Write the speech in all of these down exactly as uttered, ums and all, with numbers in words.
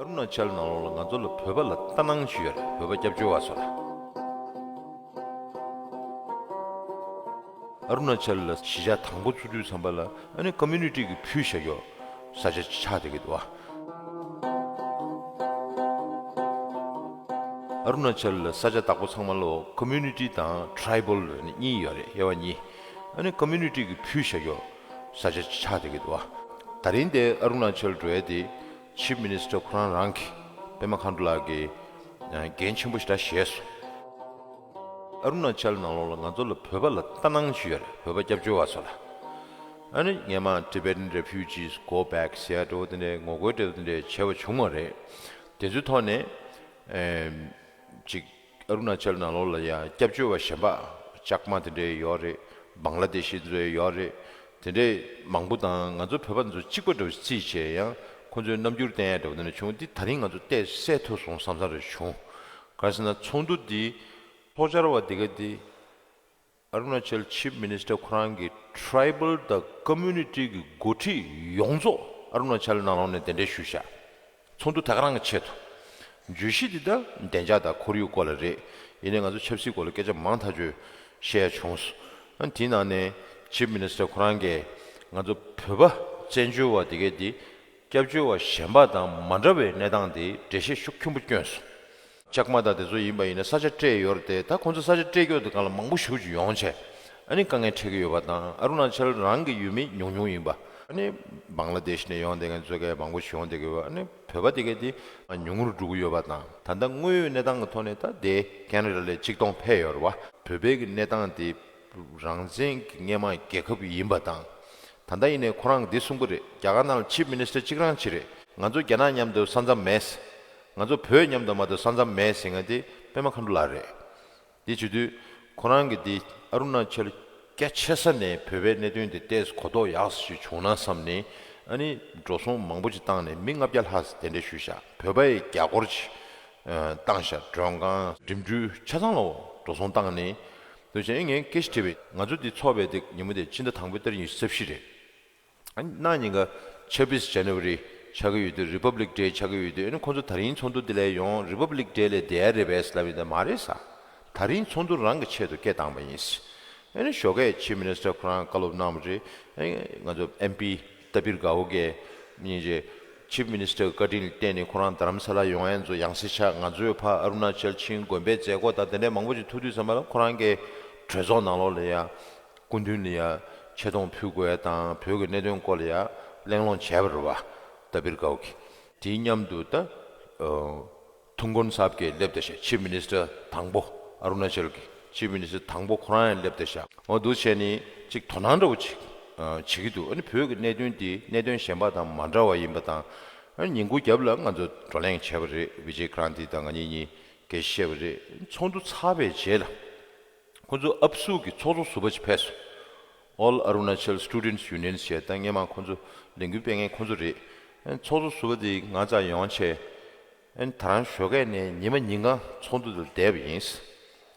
ཨ་རུ་ན་ཅལ་ནང་ལོགས་ལ་ང་ཚོ་ལ་བོད་པ་ལ་ལྟ་སྣང་ཅིག་ཡོད་རེད། བོད་པ་སྐྱབས་བཅོལ་བ་ཚོ་ལ། ཨ་རུ་ན་ཅལ་ལ་གཞིས་ཆགས་དང་པོ་བཙུགས་དུས་ཙམ་པ་ལ་ཨ་ནི་ཀོ་མུ་ནི་ཊི་གི་ཕུལ་བཞག་ཡོད་ས་ཆ་ཅིག་ཆགས་བསྡད་ཀྱི་འདུག་བ། ཨ་རུ་ན་ཅལ་ལ་ས་ཆ་བདག་པོ་ཚང་མ་ལོ་ཀོ་མུ་ནི་ཊི་དང་ཊི་རའི་བལ་གཉིས་ཡོད་རེད། དབྱེ་བ་གཉིས། ཨ་ནི་ཀོ་མུ་ནི་ཊི་གི་ཕུལ་བཞག་ཡོད་ས་ཆ་ཅིག་ཆགས་བསྡད་ཀྱི་འདུག་བ། ད་རིང་དེ་ཨ་རུ་ན་ཅལ་འགྲོ་ཡ་དེ་ཆིབ་མི་ནི་སི་ཊར་ཁོ་རང་རང་གིས་པད་མ་མཁའ་འགྲོ་ལགས་ཀྱིས་འགན་ཆེན་པོ་ཞེ་དྲག་བཞེས་སོང་། ཨ་རུ་ན་ཅལ་ནང་ལོགས་ལ་ང་ཚོ་ལ་བོད་པ་ལ་ལྟ་སྣང་ཅིག་ཡོད་རེད། བོད་པ་སྐྱབས་བཅོལ་བ་ཚོ་ལ། ཨ་ནི་སྔས་མ་Tibetan Refugees Go Back ཟེར་ཡ་འདྲ་བོ་དེ་འདྲའི་ངོ་རྒོལ་འདྲ་བོ་དེ་འདྲའི་བྱས་པ་བྱུང་བ་རེད། དེ་ཚོའི་ཐོག་ནས་ཨེམ། ཅིག་ཨ་རུ་ན་ཅལ་ནང་ལོགས་ལ་ཡང་སྐྱབས་བཅོལ་བ་གཞན་པ་ལྕགས་མ་དེ་འདྲའི་ཡོད་རེད། བང་ལ་དེ་ཤི་ཚོའི་ཡོད་རེད། དེ་འདྲའི་མང་པོ་དང་ང་ཚོ་བོད་པ་ཚོ་གཅིག་པ་འདྲ་བོ་རྩིས་བྱས་ཡང་ཁོང་ཚོའི་རྣམ་འགྱུར་བསྟན་ཡ་འདྲ་བོ་དེ་འདྲ་བྱུང་། འདི་ད་རིང་ང་ཚོ་བལྟས་གསལ་ཐུབ་སོང་བསམ་བསམ་རེ་བྱུང་། ག་རེ་ཟེར་ན་ཚོགས་འདུ་འདི་ཚོགས་བཅར་བ་དེ་ག་འདི་ཨ་རུ་ན་ཅལ་ཆིབ་མི་ནི་སི་ཊར་ཁོ་རང་གི་ཊི་རའི་བལ་དང་ཀོ་མུ་ནི་ཊི་གི་འགོ་ཁྲིད་ཡོངས་རྫོགས་ཨ་རུ་ན་ཅལ་ནང་ལོགས་ནས་གདན་འདྲེན་ཞུས་ཤག་ཚོགས་འདུ་ད་ག་རང་གི་ཆེད་དུ། བརྗོད་གཞི་འདི་ད་བདེ་འཇགས་དང་ཁོར་ཡུག་སྐོར་ལ་རེད། ཡིན་ནའི་ང་ཚོ་ཆབ་སྲིད་སྐོར་ལ་སྐད་ཆ་མང་ཐག་ཆོད་བཤད་ཡ་བྱུང་སོང་། ཨ་དེའི་ནང་ནས་ཆིབ་མི་ནི་སི་ཊར་ཁོ་རང་གིས་ང་ཚོ་བོད་པ་བཙན་བྱོལ་བ་དེ་གས་འདི་སྐྱབས་བཅོལ་བ་གཞན་པ་དང་མ་འདྲ་བའི་གནས་སྟངས་དེ་འགྲེལ་བཤད་ཤུགས་ཆེན་པོ་བསྐྱོན་སོང་། ལྕགས་མ་དང་དེ་ཚོ་ཡིན་པ་ཡིན་ན་ས་ཆ་སྤྲད་ཡོད་རེད་དེ། ད་ཁོང་ཚོ་ས་ཆ་སྤྲད་རྒྱུ་དེ་སྒང་ལ་མང་པོ་ཞེ་པོ་ཅིག་ཡོང་བྱས་ཨ་ནི་དཀའ་ངལ་འཕྲད་ཀྱི་ཡོད་པ་དང་། ཨ་རུ་ན་ཅལ་རང་གི་ཡུལ་མི་ཉུང་ཉུང་ཡིན་པ། ཨ་ནི་བང་ལ་དེ་ཤི་ནས་ཡོང་བསྡད་མཁན་ཚོ་གས་མང་པོ་ཞིག་ཡོང་བསྡད་ཀྱི་ཡོད་པ། ཨ་ནི་བོད་པ་དེ་གས་དེ་ཉུང་རུ་འགྲོ་གི་ཡོད་པ་དང་། ད་ལྟ་དངོས་ཡོད་གནས་སྟངས་ཀྱི་ཐོག་ནས་ད་དེ་ཁེ་ན་ཌ་ལ་ཆིག་སྟོང་ཕེབས་ཡོད་རེད་བ། བོད་པའི་གི་གནས་སྟངས་དེ་རང་བཙན་གྱི་སྔས་མ་རྒྱལ་ཁབ་ཡིན་པ་དང་། ད་ལྟ་ཡིན་ནའི་ཁོ་རང་གིས་འདི་གསུངས་པ་རེད། རྒྱ་གར་ནང་ལ་ཆིབ་མི་ནི་སི་ཊར་གཅིག་རང་གཅིག་རེད། ང་ཚོ་རྒྱ་ནག་མཉམ་དུ་ས་མཚམས་མེད། ང་ཚོ་བོད་མཉམ་དུ་མ་གཏོགས་ས་མཚམས་མེད་ཟེར་མཁན་དེ་པད་མ་མཁའ་འགྲོ་ལགས་རེད། འདི་བྱེད་དུས་ཁོ་རང་གིས་འདི་ཨ་རུ་ན་ཅལ་སྐད་ཆེ་ས་ནས་བོད་པའི་གནད་དོན་དེ་ཏོག་ཙམ་གོ་རྟོགས་ཡག་ཞིག་བྱུང་ན་བསམ་ནས། ཨ་ནི་འགྲོ་སོང་མང་པོ་ཅིག་བཏང་ནས་མི་ལྔ་བརྒྱ་ལྷག་ཙམ་གདན་འདྲེན་ཞུས་ཤག་བོད་པ་ཡི་རྒྱ་སྒོར་ཅིག་ཨ་བཏང་ཤག་མགྲོན་ཁང་འགྲིམ་འགྲུལ་ཆ་ཚང་ལ་འགྲོ་སོང་བཏང་ནས། འདུག་བྱས་ངས་སྐད་ཆ་དྲིས་པས། ང་ཚོ་འདི་ཚོགས་པའི་དེ་ཉིན་མོ་དེ་སྤྱི་ཟླ་དང་པོའི་ཏ་རིག་ཉི་ཤུ་རྩ་བཞི་རེད། ཨ་ནི་གནངས་ཉིན་ཀ་ཆབ་བིས་ཇན་ན་ཝ་རི་ཆགས་ཀྱི་ཡོད་དུས། Republic Day ཆགས་ཀྱི་ཡོད་དུས། ཨ་ནི་ཁོང་ཚོ་ད་རིང་ཚོགས་འདུ་འདི་ལ་ཡོང་། Republic Day ལ་བསྡད་ཡ་རེད་པས་ལབ་ཡིན་ད་མ་རེད་ཟེར། ད་རིང་ཚོགས་འདུ་རང་གི་ཆེད་དུ་སྐད་བཏང་པ་ཡིན། ཨ་ནི་ཞོགས་ཀས་ཆིབ་མི་ནི་སི་ཊར་ཁོ་རང་བཀའ་སློབ་གནང་བ་རེད། ཨ་ནི་ང་ཚོ་ཨེམ་པི་ཏ་པིར་གའོ་གིས་སྙིང་རྗེ་ཆིབ་མི་ནི་སི་ཊར་བཀའ་དྲིན་ལ་བརྟེན་ནས་ཁོ་རང་རྡ་རམ་ས་ལ་ཡོང་ཡ་ཚོ་ཡང་སེ་ཆགས། ང་ཚོས་ཕར་ཨ་རུ་ན་ཅལ་ཕྱིན། དགོན་པའི་མཛད་སྒོ་དང་དེ་འདྲའི་མང་པོ་ཅིག་ཐུག་དུས་ཙམ་པ་ལ་ཁོ་རང་གིས་གྲོས་ཚོགས་ནང་ལོགས་ལ་ཡ། སྐུ་མདུན་ལ་ཡ་ཆེ་མཐོང་ཕུལ་དགོས་ཡ་དང་། བོད་ཀྱི་གནད་དོན་སྐོར་ལ་ཡ་གླེང་སློང་བྱས་པ་རེད་བ། ཏ་པིར་གའོ་གིས། དེའི་མཉམ་དུ་ད་ཨ་ཐུང་གོན་སབ་ཀྱིས་སླེབས་བསྡད་ཤག་ཆིབ་མི་ནི་སི་ཊར་དང་པོ། ཨ་རུ་ན་ཅལ་གྱི་ཆིབ་མི་ནི་སི་ཊར་དང་པོ་ཁོ་རང་ཡང་སླེབས་བསྡད་ཤག་འོ་འདུག་བྱས་ནས་ཅིག་དོ་སྣང་འདྲ་བོ་ཅིག་ཨ་བྱེད་ཀྱི་འདུག་ཨ་ནི་བོད་ཀྱི་གནད་དོན་དེ་གནད་དོན་གཞན་པ་དང་མ་འདྲ་བ་ཡིན་པ་དང་། ཨ་ནི་ཉིན་གུང་རྒྱབ་ལ་ང་ཚོ་བགྲོ་གླེང་བྱས་པ་རེད། བི་ཇེ་ཀྲན་ཏི་དང་ང་གཉིས་གཉིས་སྐད་ཆ་བཤད་པ་རེད། ཚོགས་འདུ་ཚར་བའི་རྗེས་ལ། ཁོ་ཚོ་ཨབ་སུ་གི་ཚོགས་གཙོ་ཟུར་པ་ཅིག་ཕེབས་སོང་། All Arunachal Students Union ཞེས་ད་སྔས་མ་ཁོ་ཚོ་ལས་འགུལ་སྤེལ་མཁན་ཁོ་ཚོ་རེད། ཚོགས་གཙོ་ཟུར་པ་དེ་ང་རྩར་ཡོང་བྱས། ད་རང་ཞོགས་ཀས་ནས་ཉི་མ་ཉིན་གང་ཚོགས་འདུ་དེར་བསྡད་པ་ཡིན།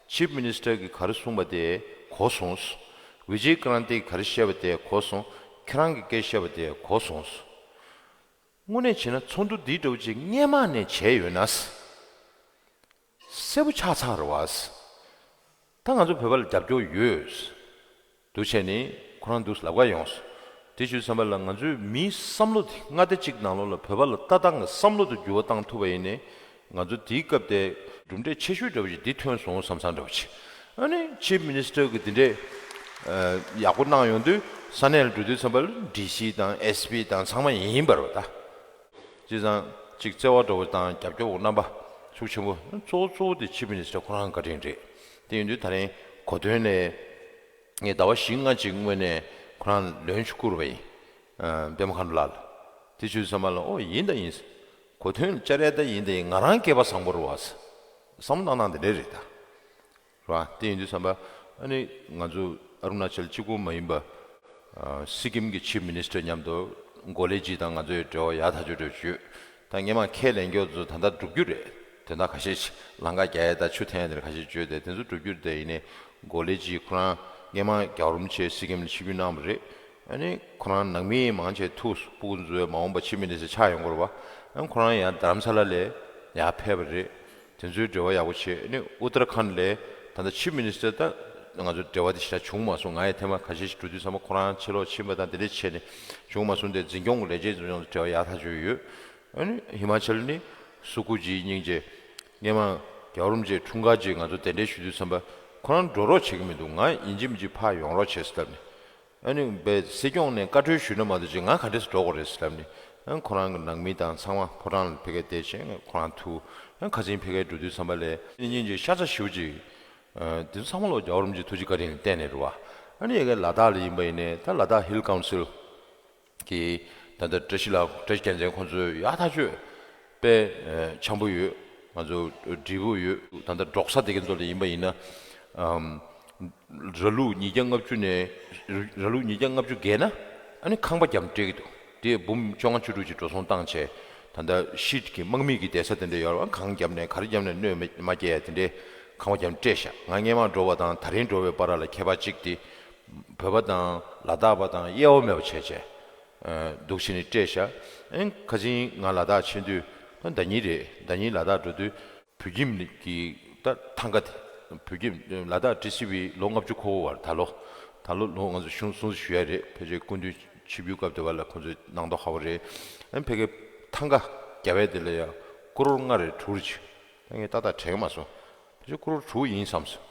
ཆིབ་མི་ནི་སི་ཊར་གྱིས་ག་རེ་གསུངས་པ་དེ་གོ་སོང་། བི་ཇེ་ཀྲན་ཏིས་ག་རེ་བཤད་པ་དེ་གོ་སོང་། ཁྱེད་རང་གིས་སྐད་བཤད་པ་དེ་གོ་སོང་། དངོས་གནས་བྱས་ན་ཚོགས་འདུ་འདི་འདྲ་བོ་ཅིག་སྔས་མ་ནས་བྱས་ཡོད་ན། གསལ་པོ་ཆགས་ཚར་བ། ད་ང་ཚོ་བོད་པ་ལ་རྒྱབ་སྐྱོར་ཡོད། འདུག་བྱས་ནས་ཁོ་རང་འདུག་ལབ་ག་ཡོང་སོང་། དེ་ཞུ་བསམ་པ་ལ་ང་ཚོའི་མིའི་བསམ་བློ་དེ་མངའ་སྡེ་གཅིག་ནང་ལོགས་ལ་བོད་པ་ལ་ལྟ་སྟངས་ཀྱི་བསམ་བློ་དེ་འགྱུར་བ་བཏང་ཐུབ་པ་ཡིན་ནའི། ང་ཚོ་དེའི་སྐབས་དེ་གྲུབ་འབྲས་ཆེ་ཤོས་འདྲ་བོ་ཞིག་འདི་ཐོན་སོང་བསམ་བསམ་འདྲ་བོ་ཞིག་ཨ་ནི་ཆིབ་མི་ནི་སི་ཊར་གྱིས་འདི་འདྲས་ཡག་པོ་གནང་ཡོང་དུས་ས་གནས་ལ་འགྲོ་དུས་ཙམ་པ་ལ་ཌི་སི་དང་ཨེས་པི་དང་ཚང་མ་ཡིན་པ་རེད་པ་ད། བྱས་ཙང་ཅིག་བརྩེ་བ་འདྲ་བོ་དང་རྒྱབ་སྐྱོར་རྣམ་པ་ཤུགས་ཆེན་པོ། གཙོ་བོ་གཙོ་བོ་དེ་ཆིབ་མི་ནི་སི་ཊར་ཁོ་རང་བཀའ་དྲིན་རེད། དེ་ཡིན་དུས་ད་རིང་གོ་སྟོན་ལས་ངས་ཟླ་བ་བཞི་ལྔ་ཅིག་སྔོན་ནས་ཁོ་རང་ལན་ཞིག་བསྐུར་བ་ཡིན། ཨ་པད་མ་མཁའ་འགྲོ་ལགས་ལ། དེ་བྱས་ཙང་མ་ལ་ཨོ་ཡིན་ད་ཡིན། གོ་སྟོན་ལ་བཅར་ཡ་ད་ཡིན་ད་ཡིན། ང་རང་སྐལ་པ་བཟང་པོ་རེད་བ། བསམ་བློ་བཏང་སྟངས་དེ་འདྲ་རེད་ད། རེད་བ། དེ་ཡིན་དུས་ཙམ་པ་ཨ་ནི་ང་ཚོ་ཨ་རུ་ན་ཅལ་གཅིག་པུ་མ་ཡིན་པ། ཨ་སི་ཀིམ་གྱི་ཆིབ་མི་ནི་སི་ཊར་མཉམ་དུ་གོ་ལེ་ཇི་དང་ང་ཚོའི་འབྲེལ་བ་ཡག་ཐག་ཆོད་འདྲ་བྱོས། ད་སྔས་མ་ཁས་ལེན་རྒྱུ་ཚོ་ད་ལྟ་འགྲུབ་རྒྱུ་རེད། དེ་འདྲ་ཁ་ཤས་ཤིག་ལམ་ཁ་རྒྱག་ཡ་ད་ཆུ་འཐེན་ཡ་དེ་འདྲ་ཁ་ཤས་བྱོས་ཏེ་དེ་ཚོ་འགྲུབ་རྒྱུ་རེད། དེ་ཡིན་ནའི་གོ་ལེ་ཇི་ཁོ་རང་སྔས་མ་རྒྱལ་བ་རིན་པོ་ཆེ་སི་ཀིམ་ལ་ཆིབས་བསྒྱུར་གནང་བ་རེད། ཨ་ནི་ཁོ་རང་ནང་མི་མང་ཆེ་ཐུག་སྤུ་གུ་ཚོའི་མ་འོངས་པ་ཆིབས་མི་དེ་ཚོ་ཆགས་ཡོང་གི་རེད་བ། ཨ་ཁོ་རང་ཡང་དྷ་རམ་ས་ལ་ལས་ཡར་ཕེབས་པ་རེད། དེ་ཚོའི་འབྲེལ་བ་ཡག་པོ་བྱས། ཨ་ནི་ཨུ་ཏར་ཁཱན་ལས་ད་ལྟ་ཆིབ་མི་ནི་སི་ཊར། ད་ང་ཚོ་འབྲེལ་བ་དེ་ཞེ་དྲག་བྱུང་མ་སོང་། ང་ཡང་ཐེངས་མ་ཁ་ཤས་ཤིག་འགྲོ་དུས་ཚང་མ་ཁོ་རང་ཕྱིར་ལོག་ཕྱིན་པ་དང་དེ་འདྲ་བྱས་ནས་བྱུང་མ་སོང་། དེ་འཛིན་སྐྱོང་གི་ལས་བྱེད་ཚོ་ཡང་འབྲེལ་བ་ཡག་ཐག་ཆོད་ཡོད། ཨ་ནི་ཧི་མ་ཅལ་ནི་སུ་ཀུ་ཇི་སྙིང་རྗེ། སྔོན་མ་རྒྱལ་བ་རིན་པོ་ཆེའི་འཁྲུངས་སྐར་ཅིག་ང་ཚོ་གདན་འདྲེན་ཞུ་དུས་ཙམ་པ་ཁོ་རང་འགྲོ་རོགས་བྱེད་ཀྱི་མི་འདུག་ང་ཡིན་གཅིག་མིན་གཅིག་ཕར་ཡོང་རོགས་བྱེད་ཟེར་ལབ་ནས། ཨ་ནི་བའི་སྲིད་སྐྱོང་ནས་བཀའ་འཁྲོལ་ཞུས་ན་མ་གཏོགས་ཅིག་ང་ག་འདྲས་སུ་འགྲོ་དགོས་རེད་ཟེར་ལབ་ནས། ཨ་ཁོ་རང་གི་ནང་མི་དང་ཚང་མ་ཕོ་བྲང་ལ་ཕ་གིར་བསྡད་བྱས་ཁོ་རང་ཐུག་ཨ་ཁ་སང་ཕ་གིར་འགྲོ་དུས་ཙམ་པ་ལས་སྙིང་རྗེ་ཤ་ཚ་ཞེ་པོ་ཅིག་ཨ་དེ་ཚོ་ཚང་མ་ལོ་རྒྱལ་བ་རིན་པོ་ཆེའི་ཐུགས་རྗེ་བཀའ་དྲིན་ལ་བརྟེན་ནས་རེད་བ། ཨ་ནི་ཡ་གི་ལ་དྭགས་ལ་ཡིན་པ་ཡིན་ནའི་ད་ལ་དྭགས་ཧིལ་ཀའུན་སིལ་གི་ད་ལྟ་བཀྲ་ཤིས་ལགས། བཀྲ་ཤིས་རྒྱལ་མཚན་ཁོང་ཚོས་ཡག་ཐག་ཆོད་དཔེ་ཨ་འཆམ་པོ་ཡོད། ང་ཚོ་འདྲིས་པོ་ཡོད། ད་ལྟ་འབྲོག་ས་དེ་ག་ཚོ་ལ་ཡིན་པ་ཡིན་ན། ཨམ། ར་ལུག་ཉིས་བརྒྱ་ལྔ་བཅུ་ནས་ར་ལུག་ཉིས་བརྒྱ་ལྔ་བཅུ་བརྒལ་ན་ཨ་ནི་ཁང་པ་བརྒྱབ་སྤྲད་ཀྱི་འདུག་དེ་འབུམ་བཅོ་ལྔ་བཅུ་དྲུག་ཅིག་འགྲོ་སོང་བཏང་བྱས། ད་ལྟ་ཤིད་ཀྱི་དམག་མི་གི་བསྡད་ས་དེ་འདྲ་ཡོད་རེད་བ། གངས་བརྒྱབ་ནས་ག་རེ་བརྒྱབ་ནས་གནོད་མ་མ་སྐྱེལ་ཡ་དེ་འདྲའི་ཁང་པ་བརྒྱབ་སྤྲད་ཤག་ང་སྔོན་མ་འགྲོ་བ་དང་ད་རིང་འགྲོ་བའི་བར་ལ་ཁྱད་པར་གཅིག་དེ། བོད་པ་དང་ལ་དྭགས་པ་དང་དབྱེ་བ་མེད་པ་བྱས་བྱས། ཨ་འདུག་བྱས་ནས་སྤྲད་ཤག་ཨ་ཁ་སང་ང་ལ་དྭགས་ཕྱིན་དུས་ད་ཟླ་ཉིན་རེད། ཟླ་ཉིན་ལ་དྭགས་འགྲོ་དུས། བོད་ཁྱིམ་གྱི་ད་ཐང་ག་དེ། བོད་ཁྱིམ་ལ་དྭགས་ཊི་སི་ཝི་ལོ་ལྔ་བཅུ་འཁོར་བར་ད་ལོ། ད་ལོ་ལོ་ང་ཚོ་གཞུང་སྲུང་བརྩི་ཞུ་ཡ་རེད། ཕལ་ཆེར་སྐུ་མདུན་ཆིབས་བསྒྱུར་སྐབས་དེ་བ་ལ་ཁོང་ཚོས་གནང་མདོག་ཁ་པོ་རེད། ཨ་ཕ་གིའི་ཐང་ག་རྒྱབ་པ་དེ་ལ་ཡང་ཀོ་རོར་ལྔ་རེ་དྲུག་རེ་བྱས། ད་ངས་ཏག་ཏག་དྲན་མ་སོང་། ཕལ་ཆེར་ཀོ་རོར་དྲུག་ཡིན་བསམ་སོང་།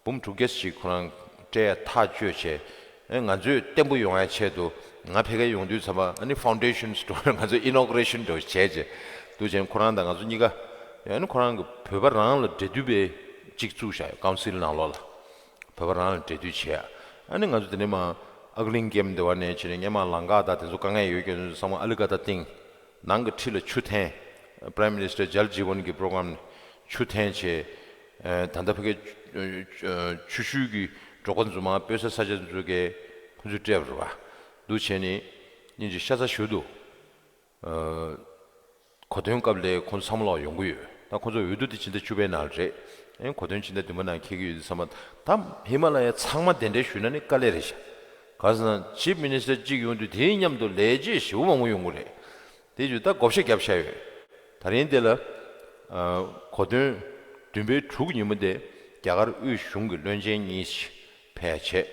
འབུམ་དྲུག་བརྒྱ་ཞིག་ཁོ་རང་སྤྲད་ཡ་ཐག་གཅོད་བྱས། ཨེ་ང་ཚོས་བརྟན་པོ་ཡོང་ཡ་ཆེད་དུ་ང་ཕ་གིར་ཡོང་དུས་ཙམ་པ་ཨ་ནི་ཕའུན་ཌེ་ཤན་སི་ཊོན་ང་ཚོས་ཨི་ནོ་གུ་རེ་ཤན་འདྲ་བོ་བྱས་རྗེས་འདུག་བྱས་ཁོ་རང་དང་ང་ཚོ་གཉིས་ཀ་ཨ་ནི་ཁོ་རང་གི་བོད་པ་རང་ལ་འབྲེལ་མཐུད་པའི་གཅིག་བཙུགས་བཞག་ཡོད། ཀའུན་སིལ་ནང་ལོགས་ལ་བོད་པ་རང་ལ་འབྲེལ་མཐུད་བྱས། ཨ་ནི་ང་ཚོ་དེ་ནས་མར་ཨག་གླིང་ཀེམ་དེ་བ་ནས་བྱས་ནས་སྔོན་མ་ལམ་ཁ་དང་དེ་ཚོ་དཀའ་ངལ་ཡོད་མཁན་ཚོ་ཚང་མ་ཨ་ལི་ཀ་ད་སྟེང་། ནང་གི་ཁྲི་ལ་ཆུ་འཐེན། Prime Minister Jal Jeevan གི་པོ་རོ་གྷ་རམ་ནས་ཆུ་འཐེན་བྱས། ཨ་ད་ལྟ་ཕ་གིའི་ཨ་ཆུ་ཤུལ་གྱི་འབྲོག་པ་ཚོ་མར་སྤོས་ས་ས་ཆ་ཚོ་གས་ཁོ་ཚོས་སྤྲད་པ་རེད་བ། འདུག་བྱས་ནས་སྙིང་རྗེ་ཤ་ཚ་ཞེ་པོ་འདུག་ཨ་གོ་སྟོན་སྐབས་ལ་ཁོང་ཚོ་བསམ་བློ་ཡོང་གི་ཡོད། ད་ཁོང་ཚོ་འོས་བསྡུ་དེ་ཕྱི་ཟླ་བཅུ་པའི་ནང་རེད། ཨེ་གོ་སྟོན་ཕྱི་ཟླ་བདུན་པ་ནང་འཁེལ་གྱི་ཡོད་དུས་ཙམ་པ། ད་ཧི་མ་ལ་ཡ་ཚང་མ་གདན་འདྲེན་ཞུས་ན་ནི་དཀའ་ལས་རེད་ཤག་གང་ཟེར་ན་ཆིབ་མི་ནི་སི་ཊར་གཅིག་ཡོང་དུས་དེའི་མཉམ་དུ་ལས་བྱེད་ཞེ་པོ་མང་པོ་ཡོང་གི་རེད། དེ་བཞིན་ད་བགོ་བཤའ་བརྒྱབ་བཞག་ཡོད། ད་རིང་དེ་ལ་ཨ་གོ་སྟོན་བདུན་པའི་དྲུག་ཉིན་མོ་དེ་རྒྱ་གར་དབུས་གཞུང་གི་བློན་ཆེན་གཉིས་ཕེབས་བྱས།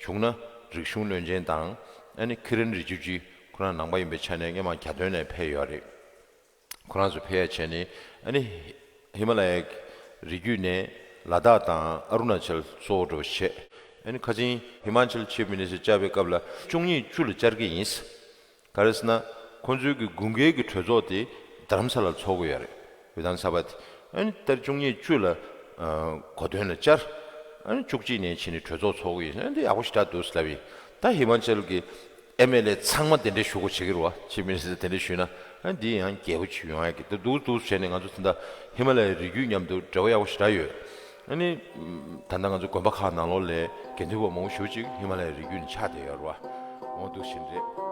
བྱུང་ན་རིག་གཞུང་བློན་ཆེན་དང་ཨ་ནི་ཁི་རན་རི་ཇི་ཇུ་ཁོ་རང་ནང་པ་ཡིན་པའི་ཆ་ནས་སྔོན་མ་གྱ་སྟོན་ནས་ཕེབས་ཡོད་རེད། ཁོ་རང་ཚོ་ཕེབས་ཡ་བྱས་ནས་ཨ་ནི་ཧི་མ་ལ་ཡའི་རི་རྒྱུད་ནས་ལ་དྭགས་དང་ཨ་རུ་ན་ཅལ་གཙོ་བོ་འགྲོ་བྱས། ཨ་ནི་ཁ་སང་ཧི་མ་ཅལ་ཆིབ་མི་ནི་སི་ཊར་བཅར་བའི་སྐབས་ལ་བཅུ་གཉིས་བཅུ་ལ་བཅར་གྱི་ཡིན། ག་རེ་ཟེར་ན་ཁོང་ཚོའི་གི་དགུན་ཁའི་གི་གྲོས་ཚོགས་དེ་དྷ་རམ་ས་ལ་ཚོགས་ཀྱི་ཡོད་རེད། ཝི་དྷན་ས་བྷ་དེ། ཨ་ནི་ཏ་རིག་བཅུ་གཉིས་བཅུ་ལ་ཨ་གོ་སྟོན་ལ་བཅར། ཨ་ནི་བཅུ་གཅིག་ནས་ཕྱིན་ནས་གྲོས་ཚོགས་ཚོགས་ཀྱི་ཡིན། ཨ་ནི་འདི་ཡག་པོ་ཞེ་དྲག་འདུག་ཟེར་ལབ་ཡིན། ད་ཧི་མ་ཅལ་གི་ཨེམ་ཨེལ་ཨེ་ཚང་མ་གདན་འདྲེན་ཞུ་དགོས་བྱེད་ཀྱི་རེད་བ། ཆིབ་མི་ནི་སི་ཊར་གདན་འདྲེན་ཞུས་ན་ཨ་འདི་ཡང་རྒྱས་པོ་ཅིག་ཡོང་ཡ་གི། ད་འདུག་འདུག་བྱས་ནས་ང་ཚོ་ད་ལྟ་ཧི་མ་ལ་ཡའི་རི་རྒྱུད་མཉམ་དུ་འབྲེལ་བ་ཡག་པོ་ཞེ་དྲག་ཡོད། ཨ་ནི་ད་ལྟ་ང་ཚོ་དགོན་པ་ཁག་ནང་ལོགས་ལ་དགེ་འདུན་པ་མང་པོ་ཞེ་པོ་ཅིག་ཧི་མ་ལ་ཡའི་རི་རྒྱུད་ནས་ཆགས་བསྡད་ཡོད་རེད་བ། འོ་འདུག་བྱས་ནས་རེད།